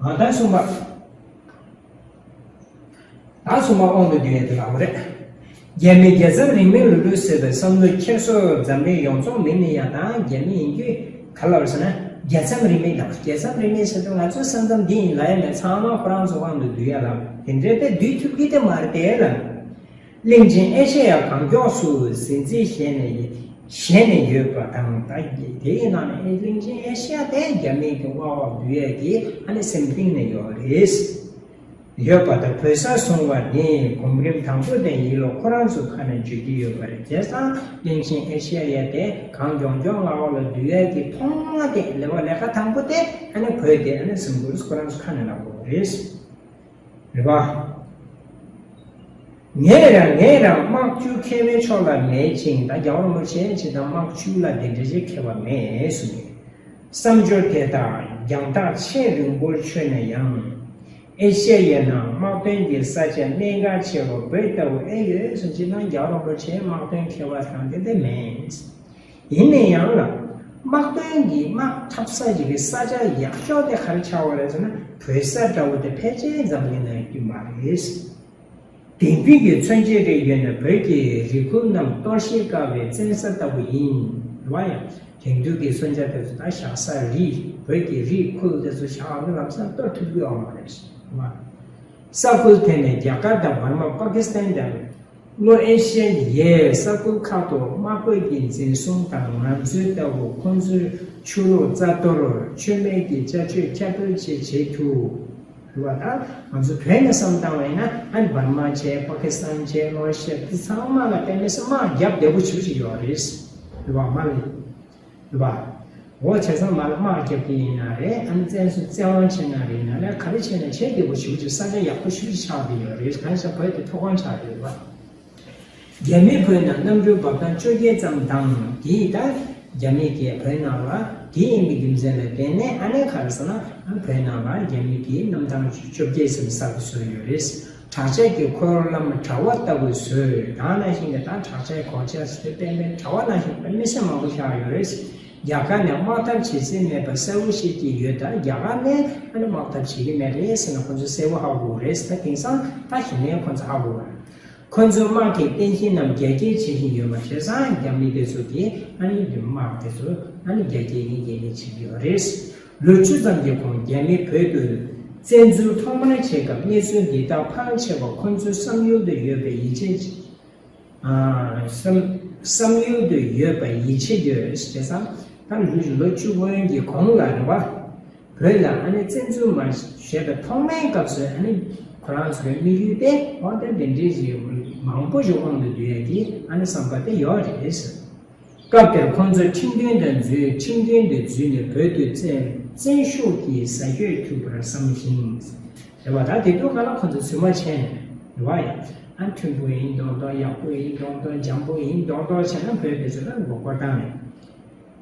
ང་ད་གསུངས་པ། ད་གསུམ་པ་དབང་དུ་བསྡུས་ཡས་དེ་ལ་འོ་རེད། རྒྱ་མི་རྒྱལ་མཚམས་རིང་མིན་ལུ་ལུ་ཟེར་བའི་བསམ་བློ་འཁྱེར་སོ་འཛམ་གླིང་ཡོངས་རྫོགས་མིན་ན་ཡང་ད་རྒྱ་མི་ཡིན་རྒྱུ་ག་ལ་བར་ཟེར་ན་རྒྱལ་མཚམས་རིང་མིན་དང་རྒྱལ་མཚམས་རིང་མིན་ཟེར་དུས་ང་ཚོའི་ས་མཚམས་འདི་ཡིན་ལབ་ཡ་མེད། ཚང་མ་ཁོ་རང་ཚོ་དབང་དུ་བསྡུས་ཡ་ལ་དེ་འདྲའི་དེ་བསྡུས་ཐུབ་ཀྱི་དེ་མ་རེད་དེ་ལ། གླིང་ཆེན་ཨེ་ཤེ་ཡ་གང་མགྱོགས་སུ་གཟི་འཛིན་བཞད་ནས་བཞད་ནས་ཡོད་པ་དང་ད་དེ་ཡིན་ན་ནི་གླིང་ཆེན་ཨེ་ཤེ་ཡ་དེ་རྒྱ་མི་གི་དབང་དུ་བསྡུས་ཡ་གི་ཨ་ནི་སེམས་གཏིང་ནས་ཡོད་རེད། ཡོད་པ་དང་བོད་ས་བཟུང་བ་ནི་གོམ་རིམ་དང་པོ་དེ་ཡིན་ལུགས་ཁོ་རང་ཚོ་ཁ་ནས་བརྗོད་ཀྱི་ཡོད་པ་རེད། བྱས་ཙང་གླིང་ཆེན་ཨེ་ཤེ་ཡ་དེ་གང་མགྱོགས་མགྱོགས་ང་འོག་ལ་བསྡུ་ཡས་ཀྱི་ཐོག་མ་དེ་ལེ་བ་ལས་ཀ་དང་པོ་དེ་ཨ་ནི་བོད་དེ་ཨ་ནི་སིམ་པོལ་ཁོ་རང་ཚོ་ཁ་ནས་ལབ་དགོས་པ་རེད། རེད་པ། ངས་རང་ངས་རང་དམག་བཅུ་མཁས་པའི་ཕྱོགས་ལ་མེད་ཅིང་ད་རྒྱལ་བ་རིན་པོ་ཆེ་ཅིག་དང་དམག་བཅུ་ལ་དེ་འདྲ་ཞིག་མཁས་པ་མེད་གསུངས་ཏེ། བསམ་སྦྱོར་དེ་དག་རྒྱང་ཐག་ཆེས་རིང་པོར་ཆོད་ན་ཡང་། ཨེ་ཤེ་ཡའི་ནང་དམག་དོན་གྱི་ས་ཆ་གནད་འགག་ཆེ་བ་བོད་ལྟ་བུ་ཨེ་ཡོད་གསུངས་ཅིག་ན་རྒྱལ་བ་རིན་པོ་ཆེ་དམག་དོན་མཁས་པ་དང་དེ་འདྲ་མེད། ཡིན་ན་ཡང་ལ། དམག་དོན་གྱི་དམག་འཐབ་ས་ཞིག་གི་ས་ཆ་ཡག་ཤོས་དེ་ག་རེ་ཆགས་པ་རེད་ཟེར་ན་བོད་ས་འདྲ་བོ་དེ་ཕལ་ཆེར་འཛམ་གླིང་ན་ཡོད་རྒྱུ་མ་རེད། དེང་དུས་ཀྱི་མཚོན་བྱེད་རིགས་ཡོད་ན་བོད་ཀྱི་རི་ཁུལ་རྣམས་གཏོར་བཤིག་དཀའ་བའི་བཙན་ས་ལྟ་བུ་ཡིན། རེད་བ་ཡང་དེང་དུས་ཀྱི་མཚོན་ཆ་དེ་ཚོ་ད་བཞག་ས་རི་བོད་ཀྱི་རི་ཁུལ་དེ་ཚོ་བཞག་ཨ་ནི་ལམ་སང་གཏོར་ཐུབ་ཀྱི་ཡོད་མ་རེད་བ། ས་ཁུལ་དེ་ནི་རྒྱ་གར་དང་འབར་མ་པ་ཀི་སི་ཐན་དང་། ལྷོ་ཨེ་ཤི་ཡའི་ས་ཁུལ་ཁག་ཏུ་དམག་དཔོན་གྱི་འཛིན་བཟུང་དང་ང་ཚོའི་ལྟ་བུ་ཁོང་ཚོའི་ཆོས་ལུགས་རྩ་གཏོར་ཆོས་མེད་ཀྱི་བྱ་སྤྱོད་ཁྱབ་སྤེལ་བཅས་བྱེད་ཐུབ། རེད་བ། ད་ང་ཚོ་བོད་ནས་བསམ་བཏང་བ་ཡིན་ན་ཨ་ནི་འབར་མ་བྱས་པ་ཀི་སི་ཐན་བྱས་ལྷོ་ཨེ་ཤི་ཡ་འདི་ཚང་མ་ལ་དཔེ་མི་སྲིད་དམག་རྒྱབ་བདེ་པོ་ཞེ་པོ་ཅིག་ཡོད་རེད། རེད་བ། མ་རེད། རེད་པ། འོ་བྱས་ཙང་མར་དམག་རྒྱབ་ཀྱི་ཡིན་ན་རེད། ཨ་ནི་བཙན་བཟུང་བཙན་དབང་བྱེད་ན་རེད་ན་ལས་ག་རེ་བྱས་ན་བྱས་བདེ་པོ་ཞེ་པོ་ཅིག་ས་ཆ་ཡག་པོ་ཞེ་པོ་ཅིག་ཆགས་བསྡད་ཡོད་རེད། གང་ཡིན་ཟེར་བོད་དེ་མཐོ་སྒང་ཆགས་བསྡད་ཡོད་པ། རྒྱ་མི་བོད་ནང་གནམ་གྲུའི་འབབ་ཐང་བཅོ་བརྒྱད་ཙམ་དང་དེའི་ད་རྒྱ་མི་གིས་བོད་ནང་ལ་དེ་ཡིན་པའི་རྒྱུ་མཚན་ལ་བརྟེན་ནས་ཨ་ནི་ག་རེ་ཟེར་ན་ཨ་བོད་ནང་ལ་རྒྱ་མི་གིས་གནམ་ཐང་བཅོ་བརྒྱད་ཙམ་གསར་དུ་བཟོས་ཡོད་རེད། དྲག་ཆས་ཀྱི་འཁོར་ལམ་དྲ་བ་ལྟ་བུ་བཟོས། ད་ནང་བཞིན་གྱི་ད་དྲག་ཆས་གོ་ཆས་ཟེར་དེ་པན་པན་དྲ་བ་ནང་བཞིན་པན་མི་སེ་མང་པོ་བཞག་ཡོད་རེད། རྒྱ་གར་ནས་དམག་འཐབ་བྱེད་རྩིས་མེད་པ་གསལ་པོ་ཤེས་ཀྱི་ཡོད། ད་རྒྱ་གར་ནས་ཨ་ནི་དམག་འཐབ་བྱེད་ཀྱི་མེད་རེད་ཟེར་ན་ཁོ་ཚོ་གསལ་པོ་ཧ་གོ་རེད། ད་དེང་སང་ད་གཞི་ནས་ཁོ་ཚོ་ཧ་གོ་རེད། ཁོ་ཚོའི་དམག་གི་རྟེན་གཞི་རྣམས་རྒྱ་སྐྱེད་བྱེད་བཞིན་ཡོད་པ་བྱས་ཙང་རྒྱ་མི་དེ་ཚོ་གིས་ཨ་ནི་དམག་དེ་ཚོ་ཨ་ནི་རྒྱ་སྐྱེད་ཡིན་རྒྱ་སྐྱེད་བྱེད་ཀྱི་ཡོད་རེད། ལོ་བཅུ་ཙམ་གྱི་གོང་རྒྱ་མི་བོད་དུ་བཙན་འཛུལ་ཐོག་མར་བྱེད་སྐབས་གནས་ཚུལ་འདི་དག་ཕར་ཆེ་བ་ཁོ་ཚོའི་བསམ་ཡུལ་དུ་ཡོད་པའི་ཡིད་ཆེས། ཨ། བསམ། བསམ་ཡུལ་དུ་ཡོད་པའི་ཡིད་ཆེས་ཡོད་ཅེས་སམ། ད་ལོ་ལོ་བཅུ་སྔོན་གྱི་གོང་ལ་རེད་བ། བོད་ལ་ཨ་ནི་བཙན་འཛུལ་མ་བྱས་པའི་ཐོག་མའི་སྐབས་སུ་ཨ་ནི་ཁོ་རང་ཚོའི་དམིགས་ཡུལ་དེ་འོ་དེ་འདི་འདྲའི་ཞིག་མང་པོ་ཞིག་དབང་དུ་བསྡུ་ཡས་ཀྱི་ཨ་ནི་བསམ་པ་དེ་ཡོད་རེད་ཟེར། སྐབས་དེར་ཁོང་ཚོ་ཁྲིམས་མཐུན་དུ་འཛུལ། ཁྲིམས་མཐུན་དུ་འཛུལ་ནས་བོད་དུ་བཙན། བཙན་ཤུགས་ཀྱིས་ཟ་གྱོད་ཐུབ་པར་བསམ་ཞིང་། རེད་བ། ད་དེ་དུས་སྒང་ལ་ཁོང་ཚོ་རྫུན་མ་བྱས་ནས་རེད་བ་ཡ། ཨ་མཐུན་པོ་ཡིན་མདོག་མདོག་ཡག་པོ་ཡིན་མདོག་མདོག་འཇམ་པོ་ཡིན་མདོག་མདོག་བྱས་ན་བོད་དེ་ཚོ་ལ་མགོ་སྐོར་བཏང་ནས།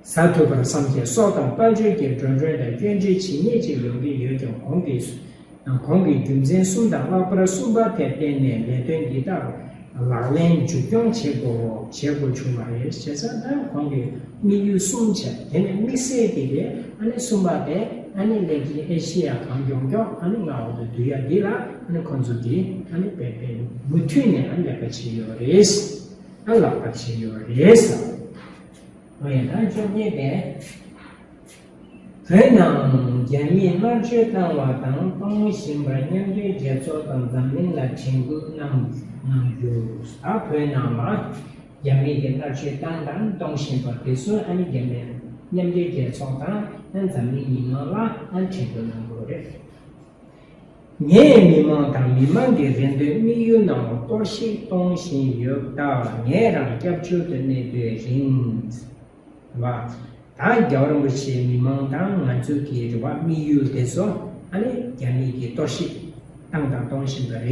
ཟ་ཐུབ་པར་བསམ་བྱས་སྲོག་དང་དཔལ་འབྱོར་གྱི་འགྲོ་གྲོན་དང་སྐྱོན་བརྗོད་བྱེད་ཉེས་ཅིག་ཡོང་གི་ཡོད་ཀྱང་གོང་གི་གོང་གི་རྒྱུ་མཚན་གསུམ་དང་ལྷག་པར་གསུམ་པ་དེར་བརྟེན་ནས་ལས་དོན་འདི་དག་ལག་ལེན་མཇུག་སྐྱོང་བྱེད་དགོས་བྱེད་དགོས་བྱུང་བ་རེད། བྱས་ཙང་ད་གོང་གི་དམིགས་ཡུལ་གསུམ་བྱས་དེ་ནས་དམིགས་བསལ་གྱི་དེ་ཨ་ནི་གསུམ་པ་དེ་ཨ་ནི་ལས་ཀྱི་ཨེ་ཤེ་ཡ་གང་མགྱོགས་མགྱོགས་ཨ་ནི་མངའ་འོག་ཏུ་བསྡུ་ཡ་འདི་ལ་ཨ་ནི་ཁོང་ཚོ་གིས་ཨ་ནི་དཔེ་དཔེ་མུ་མཐུད་ནས་ཨ་ནི་ལས་ཀ་བྱས་ཡོད་རེད། ཨ་ལག་བསྟར་བྱས་ཡོད་རེད། ཡང་ད་བཅོ་བརྒྱད་པས། བོད་ནང་རྒྱ་མིས་མནར་གཅོད་བཏང་བ་དང་གཏོང་བཞིན་པར་མཉམ་འབྲེལ་རྒྱལ་ཚོགས་དང་འཛམ་གླིང་ལ་དྲན་སྐུལ་གནང་གནང་རྒྱུ། ད་བོད་ནང་ལ་རྒྱ་མི་གིས་མནར་གཅོད་བཏང་དང་གཏོང་བཞིན་པ་དེ་ཚོ་ཨ་ནི་རྒྱ་མི་མཉམ་འབྲེལ་རྒྱལ་ཚོགས་དང་ཨ་འཛམ་གླིང་མི་མང་ལ་ཨ་དྲན་སྐུལ་གནང་དགོས་རེད། ངས་མི་མང་དང་མི་མང་གི་རེ་འདོད་དམིགས་ཡུལ་ནང་གཏོར་བཤིག་གཏོང་བཞིན་ཡོད་སྟབས། ངས་རང་སྐྱབས་བཅོལ་དུ་གནས་སྡོད་རིང་བ། ད་རྒྱལ་བ་རིན་པོ་ཆེའི་མི་མང་དང་ང་ཚོ་གི་རེ་བ་དམིགས་ཡུལ་དེ་ཚོ་ཨ་ནི་རྒྱ་མི་གིས་གཏོར་བཤིག་བཏང་དང་གཏོང་བཞིན་པ་རེད།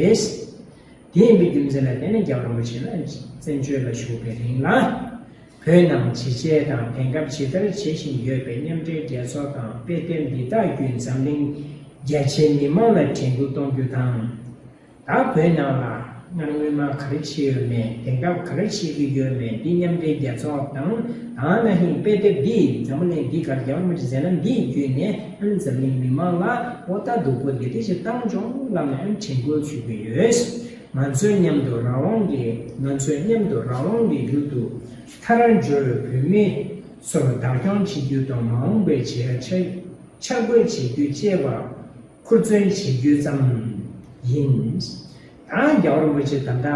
དེ་ཡིན་པའི་རྒྱུ་མཚན་ལ་བརྟེན་ནས་རྒྱལ་བ་རིན་པོ་ཆེ་ལ་བཙན་བྱོལ་ལ་བཞུགས་པའི་རིང་ལ། བོད་ནང་ཇི་བྱས་དང་དེང་སྐབས་ཇི་ལྟར་བྱེད་བཞིན་ཡོད་པའི་མཉམ་འབྲེལ་རྒྱལ་ཚོགས་དང་དཔེ་དེབ་འདི་དག་བརྒྱུད་འཛམ་གླིང་རྒྱ་ཆེའི་མི་མང་ལ་དྲན་སྐུལ་གཏོང་རྒྱུ་དང་། ད་བོད་ནང་ལ་སྔར་སྔོན་མ་ག་རེ་བྱས་ཡོད་མེད། དེང་སྐབས་ག་རེ་བྱེད་ཀྱི་ཡོད་མེད། འདི་མཉམ་འབྲེལ་རྒྱལ་ཚོགས་དང་ད་ནང་བཞིན་དཔེ་དེབ་འདི་འཛམ་བུ་གླིང་འདི་གར་རྒྱལ་བ་རིན་པོ་ཆེ་མཛད་རྣམ་འདི་བརྒྱུད་ནས་འཛམ་གླིང་མི་མང་ལ་ཨོ་ད་སྡུག་པོ་འདི་འདྲ་ཞིག་བཏང་བྱུང་ལབ་ནས་དྲན་སྐུལ་ཞུ་གི་ཡོད། ང་ཚོའི་མཉམ་དུ་རང་དབང་གི་ང་ཚོའི་མཉམ་དུ་རང་དབང་གི་ཡུལ་དུ་མཐར་འབྱོར་བོད་མི་ཚོར་བདག་སྐྱོང་བྱེད་རྒྱུ་དང་མ་འོངས་པའི་བྱེད་ཡ་འཆར་འཆར་འགོད་བྱེད་རྒྱུ་བཅས་པ་ཧུར་བརྩོན་བྱེད་རྒྱུ་ཙམ་ཡིན། ད་རྒྱལ་བ་རིན་པོ་ཆེ་ད་ལྟ་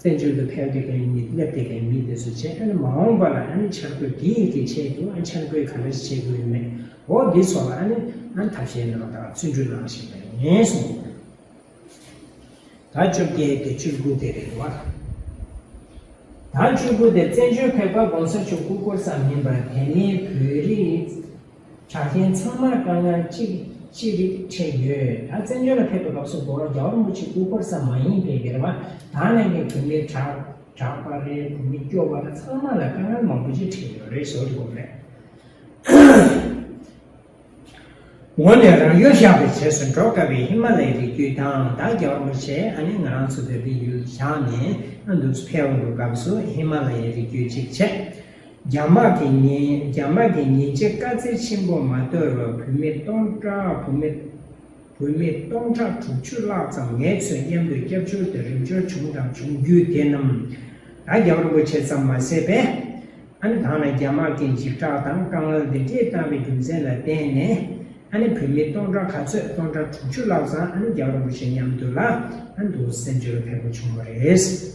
བཙན་བྱོལ་དུ་ཕེབས་བསྡད་མཁན་མི་སླེབས་བསྡད་མཁན་མི་དེ་ཚོ་བྱས་ཨ་ནི་མ་འོངས་པ་ལ་ཨ་ནི་འཆར་འགོད་འདི་ཡི་གི་ཆེད་དུ་ཨ་འཆར་འགོད་ག་འདྲ་ཞིག་བྱེད་དགོས་ཡོད་མེད་འོ་འདི་ཚོ་ལ་ཨ་ནི་ཨ་ཐབས་ཤེས་གནང་དང་བརྩོན་འགྲུས་གནང་བཞིན་པ་ཡིན་གསུངས། ད་བཅོ་བརྒྱད་དེ་བཅུ་དགུ་དེ་རེད་བ། ད་བཅུ་དགུ་དེ་བཙན་བྱོལ་བོད་པ་གོང་ས་མཆོག་སྐུ་འཁོར་ཙམ་མིན་པར་དེ་སྔའི་བོད་རིགས་གྲགས་ཅན་ཚང་མར་དཀའ་ངལ་གཅིག་ཅི་རིགས་འཕྲད་ཡོད། ད་བཙན་བྱོལ་ལ་ཕེབས་པའི་སྐབས་སུ་མདོར་རྒྱལ་བ་རིན་པོ་ཆེ་སྐུ་འཁོར་ཙམ་མ་ཡིན་པའི་སྒེར་བ་ད་ནང་གི་བོད་མི་གྲགས་གྲགས་པ་རེད། བོད་མི་སྐྱོ་བ་རེད། ཚང་མ་ལ་དཀའ་ངལ་མང་པོ་ཅིག་འཕྲད་ཡོད་རེད་ཟེར་དགོས་རེད། ངོས་ནས་རང་ཡུལ་བཞག་པའི་རྗེས་སུ་འགྲོ་དཀའ་བའི་ཧི་མ་ལ་ཡའི་རི་རྒྱུད་དང་ད་རྒྱལ་བ་རིན་པོ་ཆེ་ཨ་ནི་ང་རང་ཚོ་བོད་པའི་ཡུལ་བཞག་ནས་ཨ་འདུག་ཕེབས་འགྲོ་སྐབས་སུ་ཧི་མ་ལ་ཡའི་རི་རྒྱུད་ཅིག་བྱས། རྒྱ་དམག་གི་ཉེན་རྒྱ་དམག་གི་ཉེན་ཆེ་དཀའ་ཚེགས་ཆེན་པོ་མ་གཏོགས་བོད་མི་སྟོང་ཕྲག་བོད་མི་བོད་མི་སྟོང་ཕྲག་དྲུག་ཅུ་ལྷག་ཙམ་ངེད་ཚོའི་མཉམ་དུ་སྐྱབས་བཅོལ་དུ་རིམ་འབྱོར་བྱུང་དང་འབྱུང་རྒྱུ་དེ་རྣམས་ད་རྒྱལ་བ་རིན་པོ་ཆེ་ཙམ་མ་ཟད་པས། ཨ་ནི་ད་ནི་རྒྱ་དམག་གིས་འཇིགས་སྐྲག་དང་དཀའ་ངལ་འདི་འདྲས་བཏང་བའི་རྒྱུ་མཚན་ལ་བརྟེན་ནས་ཨ་ནི་བོད་མི་སྟོང་ཕྲག་ག་ཚོད་སྟོང་ཕྲག་དྲུག་ཅུ་ལྷག་ཙམ་ཨ་ནི་རྒྱལ་བ་རིན་པོ་ཆེ་མཉམ་དུ་ལ་ཨ་ནི་འདུག་བཙན་བྱོལ་ལ་ཕེབས་པ་བྱུང་བ་རེད།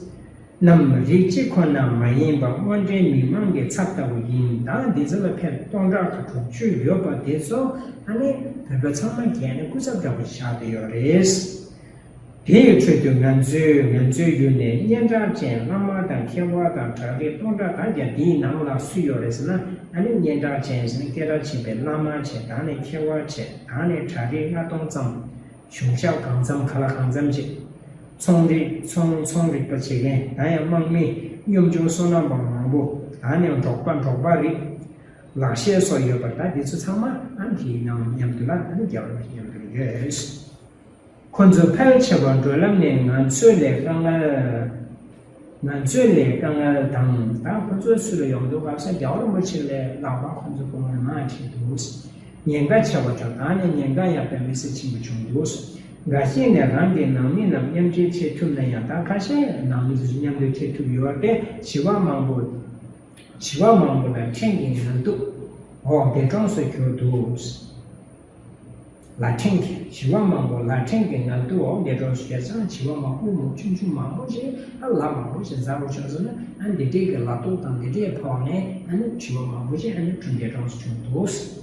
རྣམས་རིགས་གཅིག་ཁོ་ན་མ་ཡིན་པ་དངོས་འབྲེལ་མི་མང་གི་ཚབ་ལྟ་བུ་ཡིན། ད་འདི་ཚོ་ལ་ཕེབས་སྟོང་ཕྲག་དྲུག་ཅུ་ཡོད་པ་དེ་ཚོ་ཨ་ནི་བོད་པ་ཚང་མ་གི་ཨ་ནི་སྐུ་ཚབ་འདྲ་པོ་ཆགས་བསྡད་ཡོད་རེད། དེའི་ཁྲོད་དུ་ང་ཚོའི་ང་ཚོའི་ཡུལ་ནས་སྙན་གྲགས་ཅན་བླ་མ་དང་མཁས་པ་དང་གྲ་སྒྲིག་སྟོང་ཕྲག་ད་རྒྱ་འདིའི་ནང་ལ་སུ་ཡོད་རེད་ཟེར་ན་ཨ་ནི་སྙན་གྲགས་ཅན་ཟེར་ན་སྐད་གྲགས་ཆེན་པོའི་བླ་མ་བྱས་ད་ནས་མཁས་པ་བྱས་ད་ནས་གྲ་སྒྲིག་ལྔ་སྟོང་ཙམ་གཞུང་ཞབས་གང་འཚམ་ག་ལ་གང་འཚམ་བྱས་ཚོང་རིགས་ཚོང་ཚོང་རིག་པ་བྱེད་མཁན་ད་ཡང་དམག་མི་གཡུ་མཆོང་སོ་ནམ་པ་མང་པོ་ད་ནས་འབྲོག་པ་འབྲོག་པ་རིགས་ལག་ཤེས་སོགས་ཡོད་པ་ད་འདི་ཚོ་ཚང་མ་ཨ་ནི་དེའི་ནང་མཉམ་དུ་ལ་ཨ་ནི་རྒྱལ་བ་རིན་པོ་ཆེ་མཉམ་དུ་ཡོད། ཁོ་ཚོ་ཕལ་ཆེ་བ་འགྲོ་ལམ་ནས་ང་ཚོ་ལས་དཀའ་ངལ། ང་ཚོ་ལས་དཀའ་ངལ་དང་ད་ཁོ་ཚོ་སུ་ལ་ཡོང་འདུག་ག་ས་རྒྱལ་བ་རིན་པོ་ཆེ་ལས་ལྷག་པ་ཁོ་ཚོ་སྐུ་ངལ་མང་ཆེ་འདུག་ཉེན་ཁ་ཆེ་བ་དང་ད་ནས་ཉེན་ཁ་ཡང་དཔེ་མི་སྲིད་ཆེན་པོ་བྱུང་འདུག་འགའ་ཤས་ནས་རང་གི་ནང་མི་རྣམས་མཉམ་འབྲེལ་བྱེད་ཐུབ་ན་ཡང་ད་ཁ་ཤས་ནང་མི་ཚོ་མཉམ་འབྲེལ་བྱེད་ཐུབ་ཡོད་པས་བྱིས་པ་མང་པོ་བྱིས་པ་མང་པོ་ལ་ཁྲེང་གི་ངལ་དུབ་འོག་འདས་གྲོངས་སུ་གྱུར་འདུག་ལ་ཁྲེང་གི་བྱིས་པ་མང་པོ་ལ་ཁྲེང་གི་ངལ་དུབ་འོག་འདས་གྲོངས་སུ་གྱུར་ཙང་བྱིས་པ་མང་པོ་མོ་ཆུང་ཆུང་མང་པོ་ཞིག་ཨ་ལ་མང་པོ་ཞིག་འཛར་བ་བྱུང་སོང་ན་ཨ་འདི་འདྲས་ཀྱི་ལ་ཏོག་དང་འདི་འདྲས་ཕོག་ནས་ཨ་ནི་བྱིས་པ་མང་པོ་ཞིག་ཨ་ནི་འདས་གྲོངས་སུ་བྱུང་འདུག་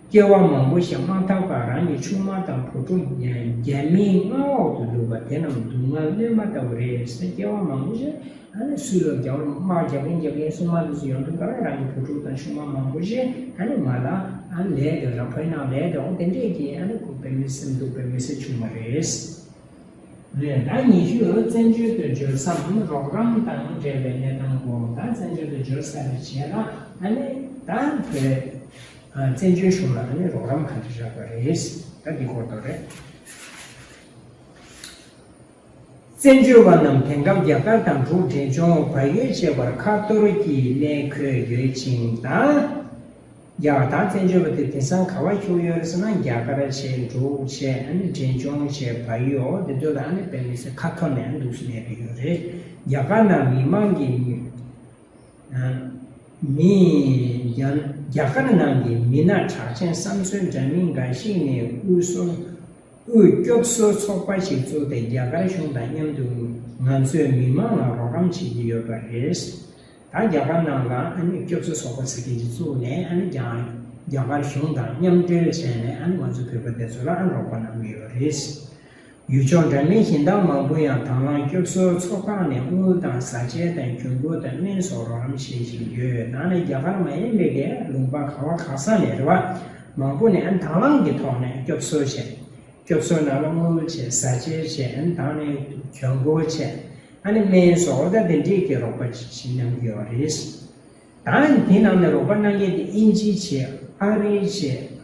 སྐྱེ་བ་མང་པོ་ཞིག་མ་ཐག་པར་རང་གི་ཆུང་མ་དང་བུ་ཕྲུག་ཡང་རྒྱ་མིའི་མངའ་འོག་ཏུ་བླུགས་པ་དེ་རྣམས་སྡུག་བསྔལ་སྣོན་མ་ལྟ་བུ་རེད་ཟེར་སྐྱེ་བ་མང་པོ་ཞིག་ཨ་ནི་སུ་ལ་རྒྱབ་དམག་རྒྱབ་མཁན་རྒྱབ་མཁན་སྲུང་མ་དེ་ཚོ་ཡོང་དུས་ག་རང་གི་བུ་ཕྲུག་དང་ཆུང་མ་མང་པོ་ཞིག་ཨ་ནི་ང་ལ་ཨ་ནི་ལས་དེ་རང་བོད་ནང་ལས་དེ་འོང་དེ་འདྲས་ཀྱི་ཨ་ནི་ཁོ་དཔེ་མི་སྲིད་སེམས་སྡུག་དཔེ་མི་སྲིད་བྱུང་བ་རེད། རེད། ད་ཉི་ཤུ་བཙན་བྱོལ་དུ་འབྱོར་མཚམས་རོགས་རམ་དང་འབྲེལ་བའི་གནས་སྟངས་སྐོར་ད་བཙན་བྱོལ་དུ་འབྱོར་ཚར་བའི་རྗེས་ལ་ཨ་ནི་ད་བོད་བཙན་བྱོལ་གཞུང་ལ་ཨ་ནི་རོགས་རམ་ག་འདྲ་རག་པ་རེད། ད་འདི་སྐོར་དུ་རེད། བཙན་བྱོལ་བ་རྣམས་དེང་སྐབས་རྒྱ་གར་དང་འབྲུག་འབྲས་ལྗོངས་བལ་ཡུལ་བཅས་པར་ཁ་གཏོར་གྱིས་གནས་འཁོད་ཡོད་ཅིང་། ད་རྒྱ་གར་དང་བཙན་བྱོལ་བ་དེ་དེང་སང་ག་བ་ཞུགས་ཡོད་རེད་ཟེར་ན་རྒྱ་གར་བྱས་འབྲུག་བྱས་ཨ་ནི་འབྲས་ལྗོངས་བྱས་བལ་ཡུལ་འོ་དེ་ཚོ་ལ་ཨ་ནི་དཔེ་མི་སྲིད་ཁ་འཐོར་ནས་ཨ་ནི་འདུག་སེ་གནས་ཀྱི་ཡོད་རེད། རྒྱ་གར་ནང་མི་མང་གི་ཨ་ མི་རྒྱ་རྒྱ་གར་ནང་གི་མི་སྣ་གྲགས་ཅན་བསམ་ཚུལ་འདྲ་མིན་འགའ་ཞིག་ནས་དབུས་སུ་དབུས་སྐྱོབ་གསོའི་ཚོགས་པ་ཞིག་བཙུགས་ཏེ་རྒྱ་གར་གཞུང་དང་མཉམ་དུ་ང་ཚོའི་མི་མང་ལ་རོགས་རམ་བྱེད་ཀྱི་ཡོད་པ་རེད། ད་རྒྱ་གར་ནང་ལ་ཨ་ནི་སྐྱོབ་གསོའི་ཚོགས་པ་ཟེར་མཁན་ཅིག་བཙུགས་ནས་ཨ་ནི་རྒྱ་རྒྱ་གར་གཞུང་དང་མཉམ་འབྲེལ་བྱས་ནས་ཨ་ནི་ང་ཚོ་བོད་པ་དེ་ཚོ་ལ་ཨ་ནི་རོགས་པ་གནང་གི་ཡོད་རེད། ཡུལ་ཕྱོགས་འདྲ་མིན་གཞན་དག་མང་པོ་ཡང་དང་བླངས་སྐྱོབ་གསོའི་ཚོགས་ཁག་ནས་དངུལ་དང་བཟའ་བཅའ་དང་གྱོན་གོས་དང་སྨན་སོགས་རོགས་རམ་བྱེད་བཞིན་ཡོད། ད་ནི་རྒྱ་གར་མ་ཡིན་པའི་གི་ལུང་པ་ག་བ་ག་ས་ནས་རེད་བ། མང་པོ་ནས་ཨ་ནི་དང་བླངས་ཀྱི་ཐོག་ནས་སྐྱོབ་གསོ་བྱས། སྐྱོབ་གསོ་ནང་ལ་དངུལ་བྱས། བཟའ་བཅའ་བྱས། ཨ་ནི་ད་ནི་གྱོན་གོས་བྱས། ཨ་ནི་སྨན་སོགས་ད་དེ་འདྲས་ཀྱི་རོགས་པ་བྱེད་གནང་གི་ཡོད་རེད། ད་དེ་ནང་ནས་རོགས་པ་གནང་མཁན་དེ་དབྱིན་ཇི་བྱས། ཨ་རི་བྱས།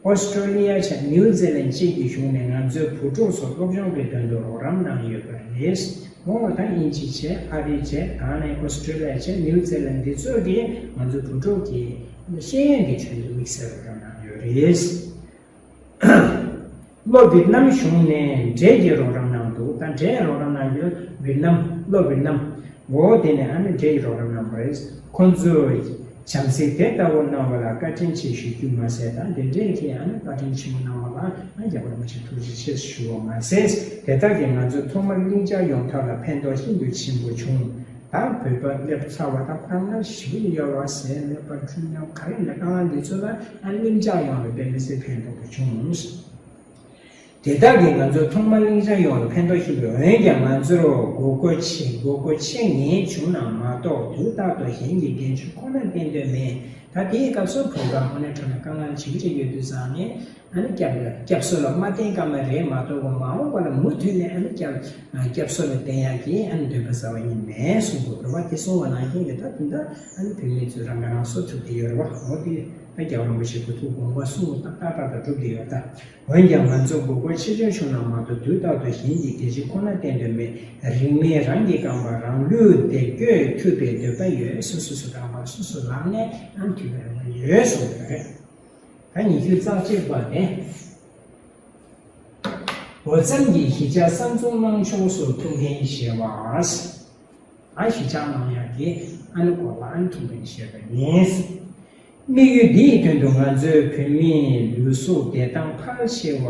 ཨོ་སི་ཀྲོ་ལི་ཡ་བྱས། ནིའུ་ཛི་ལན་བཅས་ཀྱི་གཞུང་ནས་ང་ཚོའི་བུ་ཕྲུག་ཚོ་སློབ་སྦྱོང་གི་དོན་དུ་རོགས་རམ་གནང་ཡོད་པ་རེད། འོ་ད་དབྱིན་ཇི་བྱས། ཨ་རི་བྱས། ད་ནས་ཨོ་སི་ཀྲོ་ལི་ཡ་བྱས། ནིའུ་ཛི་ལན་འདི་ཚོ་གིས་ང་ཚོའི་བུ་ཕྲུག་གི་ཤེས་ཡོན་གྱི་ཆེད་དུ་དམིགས་བསལ་རོགས་རམ་གནང་ཡོད་རེད། ལྷོ་ཝེད་ནམ་གཞུང་ནས་འབྲས་ཀྱི་རོགས་རམ་གནང་འདུག་ད་འབྲས་རོགས་རམ་གནང་རྒྱུ་ཝེད་ནམ། ལྷོ་ཝེད་ནམ། འོ་དེ་ནས་ཨ་ནི་འབྲས་ཀྱི་རོགས་རམ་གནང་བ་རེད། ཁོང་ཚོས་བྱམས་བརྩེ་དེ་ལྟ་བུ་གནང་བ་ལ་བཀའ་དྲིན་ཆེ་ཞུ་རྒྱུ་མ་ཟད། ད་དེ་འདྲས་ཀྱི་ཨ་ནི་བཀའ་དྲིན་ཆེན་པོ་གནང་བ་ལ་ཨ་ནི་རྒྱལ་བ་རིན་པོ་ཆེ་ཐུགས་རྗེ་ཆེ་ཞུ་བ་མ་ཟད། དེ་དག་གིས་ང་ཚོ་ཐོག་མར་ལྷིང་འཇགས་ཡོང་ཐབས་ལ་ཕན་ཐོགས་ཤིན་ཏུ་ཆེན་པོ་བྱུང་། ད་བོད་པ་སླེབས་ཚར་བ་ད་ཁོ་རང་ན་ཞི་བ་ཡོད་པ་ཟེར། ནད་པ་འཁྲུག་ཉམས་ག་རེ་ལས་དཀའ་ངལ་འདི་ཚོ་ལ་ཨ་ནི་ལྷིང་འཇགས་ཡོང་བའི་དཔེ་མི་སྲིད་ཕན་ཐོགས་པ་བྱུང་། དེ་དག་གིས་ང་ཚོ་ཐོག་མར་ལྷིང་འཇགས་ཡོང་བར་ཕན་ཐོགས་ཤིན་ཏུ། འོན་ཀྱང་ང་ཚོར་དགོས་མཁོ་ཆེ་དགོས་མཁོ་ཆེ་ངེས་བྱུང་ན་མ་གཏོགས་དུས་རྟག་ཏུ་གཞན་གྱི་འགན་འཁྲི་ཁོ་ན་བསྟེན་འདོད་མེད། ད་དེའི་སྐབས་སུ་བོད་པ་དངོས་གནས་དྲང་གནས་དཀའ་ངལ་ཆེ་གི་ཆེ་ཡོད་དུས་ཙང་ནས་ཨ་ནི་སྐྱབས་སྐྱབས་སུ་ལ་མ་བསྟེན་ཀ་མ་རེད་མ་གཏོགས་མ་འོངས་པ་ལ་མུ་མཐུད་ནས་ཨ་ནི་སྐྱབས་སྐྱབས་སུ་ལ་བསྟེན་ཡག་གི་ཨ་ནི་འདོད་པ་ཟ་བ་ཡིན་མེད་གསུང་དགོས། བོད་པ་དེ་གསུང་བ་ནང་བཞིན་གྱི་ད་དེ་འདྲ་ཨ་ནི་བོད་མི་ཚོས་རང་ག་རང་གསོ་ཐུབ་ཀྱི་ཡོད་རེད་བ། འོ་དེ་ད་རྒྱལ་བ་རིན་པོ་ཆེ་གི་ཐུགས་དགོངས་པ་གསུང་ཏག་ཏག་ཏག་ཏག་སྒྲུབ་ཀྱི་ཡོད་ད། འོན་ཀྱང་ང་ཚོ་དགོས་མཁོ་ཆེ་ཆུང་བྱུང་ན་མ་གཏོགས་དུས་རྟག་ཏུ་གཞན་གྱི་འགན་འཁྲི་ཁོ་ན་བསྟེན་འདོད་མེད། རིང་མིན་རང་གི་རྐང་པར་རང་ལུས་འདེགས་འགྱོད་ཐུབ་པའི་འདོད་པ་ཡོད། སོ་སོ་སོ་རྐང་པར་སོ་སོ་ལངས་ནས་ཨ་ནི་ཐུབ་པའི་རེ་བ་ཡོད་གསུངས་ཡོད་རེད། ད་ཉི་ཤུ་རྩ་གཅིག་པ་ནི། འོ་ཙམ་གྱིས་གཞིས་ཆགས་གསར་འཛུགས་གནང་ཕྱོགས་སུ་ཐུགས་འགན་བཞེས་པ། ཨ་གཞིས་ཆགས་གནང་ཡག་གི་ཨ་ནི་སྐོར་ལ་ཨ་ནི་ཐུགས་འགན་བཞེས་པ་ཡིན། དམིགས་ཡུལ་འདིའི་དོན་དུ་ང་ཚོའི་བོད་མིའི་ལུས་ཟུངས་བདེ་ཐང་ཕལ་ཆེ་བ་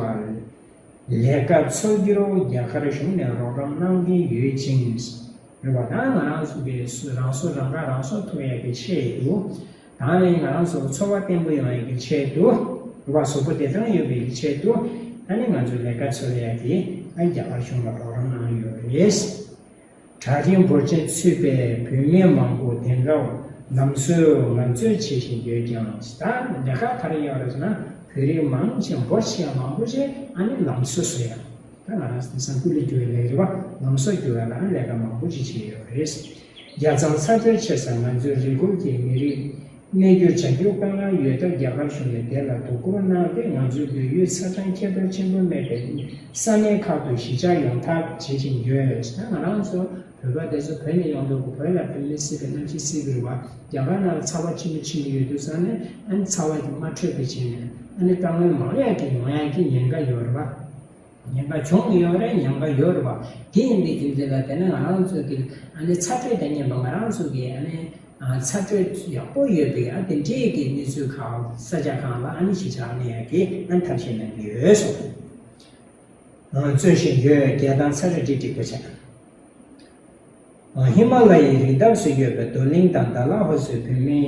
ལས་ཀ་འཚོལ་རྒྱུར་རྒྱ་གར་གཞུང་ནས་རོགས་རམ་གནང་གི་ཡོད་ཅིང་། རེད་བ། ད་ང་རང་ཚོ་གི་སུ་རང་སྲོག་རང་ཁ་རང་གསོ་ཐུབ་ཡག་གི་ཆེད་དུ། ད་ནི་ང་རང་ཚོ་འཚོ་བ་བརྟན་པོ་ཡོང་ཡག་གི་ཆེད་དུ། རེད་བ། གཟུགས་པོ་བདེ་ཐང་ཡོད་པའི་ཆེད་དུ། ད་ནི་ང་ཚོ་ལས་ཀ་འཚོལ་ཡག་གི་ཨ་རྒྱ་གར་གཞུང་ལ་རོགས་རམ་གནང་ཡོད་རེད། གྲྭ་རྒན་འབོར་ཆེན་ཚུད་པའི་བུད་མེད་མང་པོ་དེང་སྐབས་ལམ་བཟོའི་ངལ་རྩོལ་བྱེད་བཞིན་ཡོད་ཀྱང་། ད་ལས་ཀ་ག་རེ་ཡོད་རེད་ཟེར་ན། བོད་རིགས་མང་ཆེ་འབོར་ཆེ་ཡང་མང་པོ་ཞིག་ཨ་ནི་ལམ་བཟོ་བཟོ་ཡ། ད་ང་རང་དེང་སང་ཀུ་ལི་རྒྱུག་ཡ་ལས་རེད་བ། ལམ་བཟོ་རྒྱུག་ཡ་ལ་ཨ་ནི་ལས་ཀ་མང་པོ་ཞིག་བྱས་ཡོད་རེད། རྒྱལ་མཚམས་ཚ་དྲོད་ཆེ་ས་ང་ཚོའི་རི་ཁུལ་གྱི་མི་རིགས་གནས་རྒྱུར་བྱ་རྒྱུ་དཀའ་ངལ་ཡོད་སྟབས། རྒྱ་གར་གཞུང་ནས་དེ་ལ་དོ་ཁུར་གནང་སྟེ། ང་ཚོའི་བོད་ཡུལ་ཚ་གྲང་ཁྱད་པར་ཆེན་པོ་མེད་པའི་ས་གནས་ཁག་ཏུ་གཞིས་ཆགས་ཡོང་ཐབས་བྱེད་བཞིན་ཡོད། ད་ང་རང་ཚོ་བོད་པ་དེ་ཚོ་བོད་ནས་ཡོང་དུས་བོད་ལ་དཔེ་མི་སྲིད་པའི་གནམ་གཤིས་བསིལ་གི་རེད་བ། རྒྱ་གར་ནང་ལ་ཚ་བ་ཆེན་པོ་ཆེན་པོ་ཡོད་དུས་ཙང་ནས་ཨ་ནི་ཚ་བ་དེ་མ་འཕྲོད་པའི་ཆེད་ནས་ཨ་ནི་དཀའ་ངལ་མང་ཡག་གི་མང་ཡག་གི་ཉེན་ཁ་ཡོད་རེད་བ། ཉེན་ཁ་བྱུང་ཡོད་རེད། ཉེན་ཁ་ཡོད་རེད་བ། དེ་ཡིན་པའི་རྒྱུ་མཚན་ལ་བརྟེན་ནས་ང་རང་ཚོ་གི་ཨ་ནི་ཚ་དྲོད་དང་མཉམ་པ་ང་རང་ཚོ་གི་ཨ་ནི་ཚ་དྲོད་ཡག་པོ་ཡོད་པའི་ཨ་དེ་འདྲའི་གི་གནས་ཚུལ་ཁག་ས་ཆ་ཁག་ལ་ཨ་ནི་གཞིས་ཆགས་གནས་ཡག་གི་ཨ་ནི་ཐབས་ཤེས་གནང་གི་ཡོད་གསུངས། རྩོད་བཞིན་ཡོད། རྒྱལ་ཐང་ཚ་རེ་ཏྲིག་ཏྲིག་པོ་བྱས། ཧི་མ་ལ་ཡའི་རི་འདབས་སུ་ཡོད་པའི་རྡོར་གླིང་དང་ཌལ་ཧོ་སི་བོད་མི་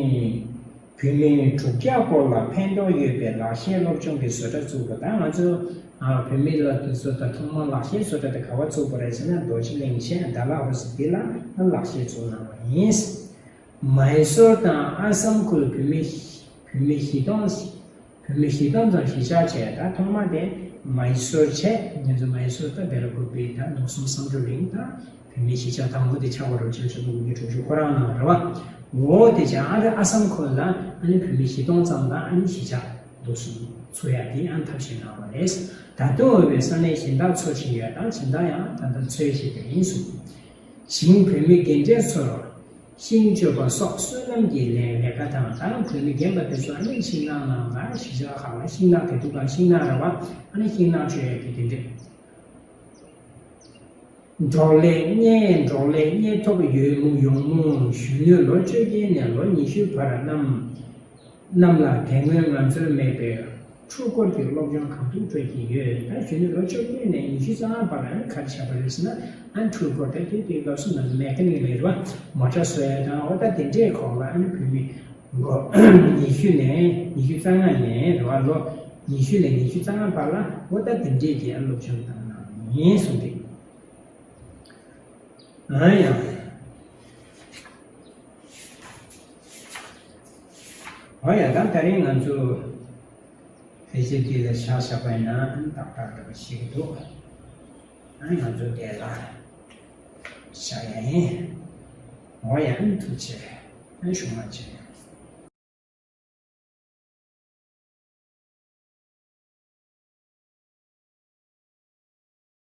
བོད་མི་དྲུག་བརྒྱ་སྐོར་ལ་ཕན་ཐོགས་ཡོད་པའི་ལག་ཤེས་སློབ་སྦྱོང་གི་བཟོ་གྲྭ་བཙུགས་པ་དང་། ང་ཚོ་བོད་མི་ལ་དུས་ཚོད་དང་ཐོག་མར་ལག་ཤེས་བཟོ་གྲྭ་དེ་ག་བ་བཙུགས་པ་རེད་ཟེར་ན། རྡོ་རྗེ་གླིང་བྱས་ཌལ་ཧོ་སི་འདི་ལ་ལག་ཤེས་བཙུགས་གནང་བ་ཡིན། མའི་སོར་དང་ཨ་སམ་ཁུལ་བོད་མི་བོད་མི་བཞི་སྟོང་བོད་མི་བཞི་སྟོང་ཙམ་གཞིས་ཆགས་བྱས། ད་ཐོག་མ་དེ་མའི་སོར་བྱས། ང་ཚོ་མའི་སོར་ད་བེ་ལ་ཀུ་པི་ད་ལྡོག་གསུམ་སམ་འགྲོ་གླིང་ད་བོད་མི་གཞིས་ཆགས་དང་པོ་དེ་ཆགས་པ་རེད། ཆོས་རྒྱལ་སྐུ་ཕྲེང་བཅུ་དྲུག་ཁོ་རང་ནང་རེད་བ། འོ་དེ་བྱས་ཨ་རི་ཨ་སམ་ཁུལ་ལ་ཨ་ནི་བོད་མི་བཞི་སྟོང་ཙམ་ལ་ཨ་ནི་གཞིས་ཆགས་ལྡོག་གསུམ་ཚུགས་ཡག་གི་ཨ་ནི་ཐབས་ཤེས་གནང་བ་རེད། ད་དུང་འོས་པའི་ས་གནས་གཞན་དག་འཚོལ་བཞིན་ཡོད། ད་གཞན་དག་ཡང་ད་ལྟ་འཚོལ་བཞིན་པ་ཡིན་གསུངས། ཞིང་བོད་མི་རྒན་གྲས་ཚོར་ཤིང་གཅོད་པ་སོགས་སོ་ནམ་གྱི་ལས་ལས་ཀ་དང་། ད་བོད་མི་རྒན་པ་དེ་ཚོ་ཨ་ནི་ཤིང་ནགས་ནང་ལ་གཞིས་ཆགས་ཁག་ལ་ཤིང་ནགས་དེ་འདུག་ག་ཤིང་ནགས་རེད་བ། ཨ་ནི་ཤིང་ནགས་གཅོད་ཡག་གི་དེ་འདྲས། འབྲོག་ལས་རྙེད། འབྲོག་ལས་རྙེད་ཐོབ་ཡོད་མུ་ཡོང་མུ་གཞོན་ནུ་ལོ་བཅོ་བརྒྱད་ནས་ལོ་ཉི་ཤུ་བར་རྣམས་རྣམས་ལ་དེ་སྔོན་ང་ཚོར་མེད་པའི་འཕྲུལ་འཁོར་གྱི་སློབ་སྦྱོང་གང་ཐུབ་སྤྲོད་ཀྱི་ཡོད། ད་གཞོན་ནུ་ལོ་བཅོ་བརྒྱད་ནས་ཉི་ཤུ་རྩ་ལྔ་བར་ཨ་ནི་ག་རེ་བྱས་པ་རེད་ཟེར་ན། ཨ་ནི་འཕྲུལ་འཁོར་ད་དེ་དེའི་སྐབས་སུ་ང་ཚོ་མེ་ཀ་ནིག་ལབ་རེད་བ། མོ་ཊ་བཟོ་ཡ་དང་འོ་ད་དེ་འདྲའི་སྐོར་ལ་ཨ་ནི་བུད་མེད་ལོ་ཉི་ཤུ་ནས་ཉི་ཤུ་རྩ་ལྔ་ནས་རེད་བ། ལོ་ཉི་ཤུ་ནས་ཉི་ཤུ་རྩ་ལྔ་བར་ལ་འོ་ད་དེ་འདྲའི་གི་ཨ་སློབ་སྦྱོང་བཏང་གནང་ཡིན་གསུངས་ཏེ། ཨ་ཡང་། ཨ་ཡང་། ད་དེ་རིང་ང་ཚོ་ཕལ་ཆེར་འདི་ལ་བཞག་བཞག་པ་ཡིན་ན་ཏག་ཏག་འདྲ་པོ་ཞིག་འདུག་ཨ་ང་ཚོ་དེ་ལ་བཞག་ཡ་ཡིན། ཨ་ཡང་། ཐུགས་རྗེ་ཆེ། ཨ་ཞུ་མ་བྱེད།